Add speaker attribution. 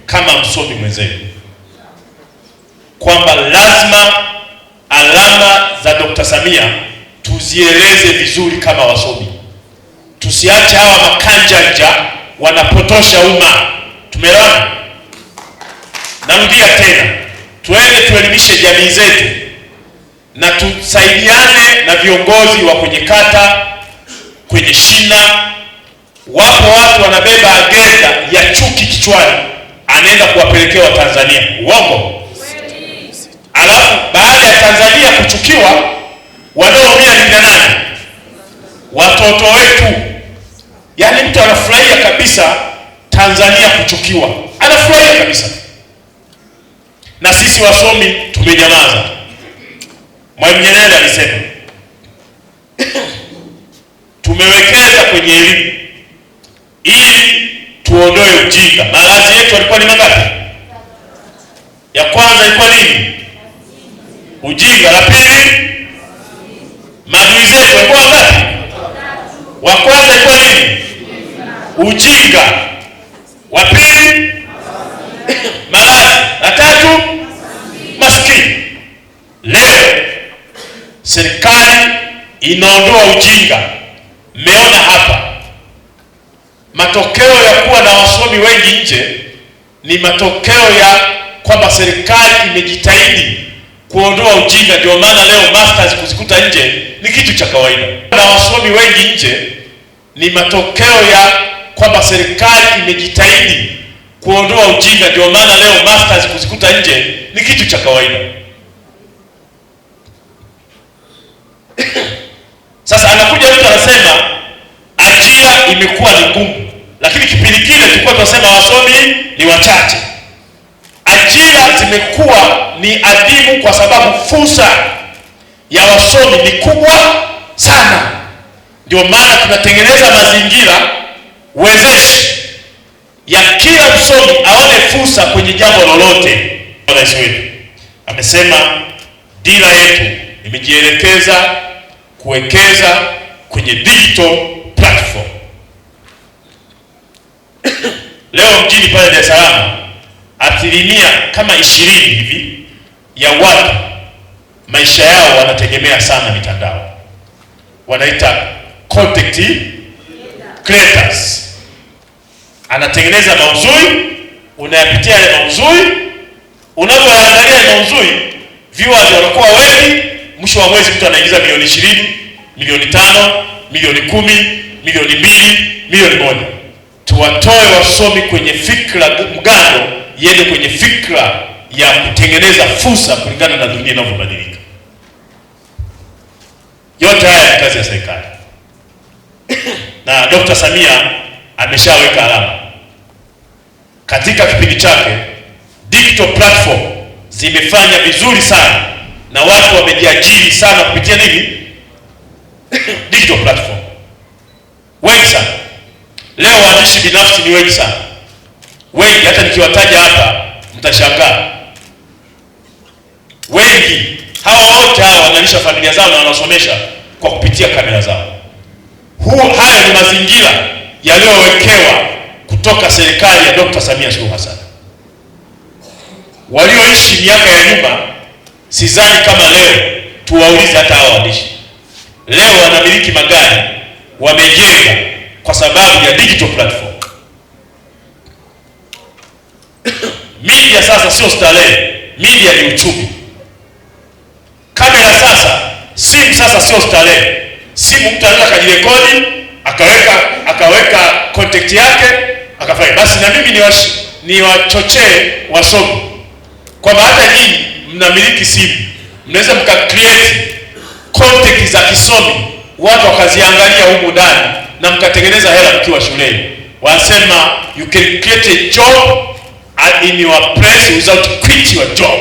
Speaker 1: kama msomi mwenzenu kwamba lazima alama za Dr. Samia tuzieleze vizuri kama wasomi, tusiache hawa makanjanja wanapotosha umma. Tumeelewana? Narudia tena, tuende tuelimishe jamii zetu na tusaidiane na viongozi wa kwenye kata, kwenye shina. Wapo watu wanabeba agenda ya chuki kichwani, anaenda kuwapelekea Watanzania. Uongo? Alafu baada ya Tanzania kuchukiwa, wanaoumia ni kina nani? Watoto wetu. Yaani mtu anafurahia kabisa Tanzania kuchukiwa, anafurahia kabisa, na sisi wasomi tumenyamaza. Mwalimu Nyerere alisema tumewekeza kwenye elimu ili tuondoe ujinga. Maradhi yetu yalikuwa ni mangapi? Ya kwanza ilikuwa nini? Ujinga. La pili, maadui zetu walikuwa wangapi? Wa kwanza ilikuwa nini? Ujinga. Wa pili, maradhi. La tatu, maskini. Leo serikali inaondoa ujinga. Mmeona hapa matokeo ya kuwa na wasomi wengi nje ni matokeo ya kwamba serikali imejitahidi kuondoa ujinga. Ndio maana leo masters kuzikuta nje ni kitu cha kawaida. Na wasomi wengi nje ni matokeo ya kwamba serikali imejitahidi kuondoa ujinga. Ndio maana leo masters kuzikuta nje ni kitu cha kawaida. Sasa anakuja mtu anasema ajira imekuwa ni ngumu, lakini kipindi kile tulikuwa tunasema wasomi ni wachache. Ajira zimekuwa ni adimu kwa sababu fursa ya wasomi ni kubwa sana. Ndio maana tunatengeneza mazingira wezeshi ya kila msomi aone fursa kwenye jambo lolote. Rais wetu amesema dira yetu imejielekeza kuwekeza kwenye digital platform. Leo mjini pale Dar es Salaam 20% hivi ya watu maisha yao wanategemea sana mitandao, wanaita content creators. Anatengeneza mauzui, unayapitia yale mauzui, unapoangalia mauzui viewers wanakuwa wengi. Mwisho wa mwezi mtu anaingiza milioni 20, milioni 5, milioni 10, milioni 2, milioni 1. Tuwatoe wasomi kwenye fikra mgando, iende kwenye fikra ya kutengeneza fursa kulingana na dunia inavyobadilika. Yote haya ni kazi ya serikali na Dr. Samia ameshaweka alama katika kipindi chake. Digital platform zimefanya vizuri sana na watu wamejiajiri sana kupitia nini? Digital platform, wengi sana. Leo waandishi binafsi ni wengi sana, wengi, hata nikiwataja hapa mtashangaa. Wengi hawa wote hawa wanalisha familia zao na wanasomesha kwa kupitia kamera zao. Hayo ni mazingira yaliyowekewa kutoka serikali ya Dr. Samia Suluhu Hassan. Walioishi miaka ya nyuma, sidhani kama leo tuwaulize hata hawa waandishi. Leo wanamiliki magari, wamejenga kwa sababu ya digital platform. Media sasa sio starehe, media ni uchumi. Kamera sasa, simu sasa sio starehe. Simu mtu anaweza akajirekodi, akaweka contact yake, akafanya. Basi na mimi niwachochee wasomi kwamba hata nyinyi mnamiliki simu, mnaweza mka create content za kisomi, watu wakaziangalia humu ndani na mkatengeneza hela mkiwa shuleni. Wanasema you can create a job in your place without quit your job.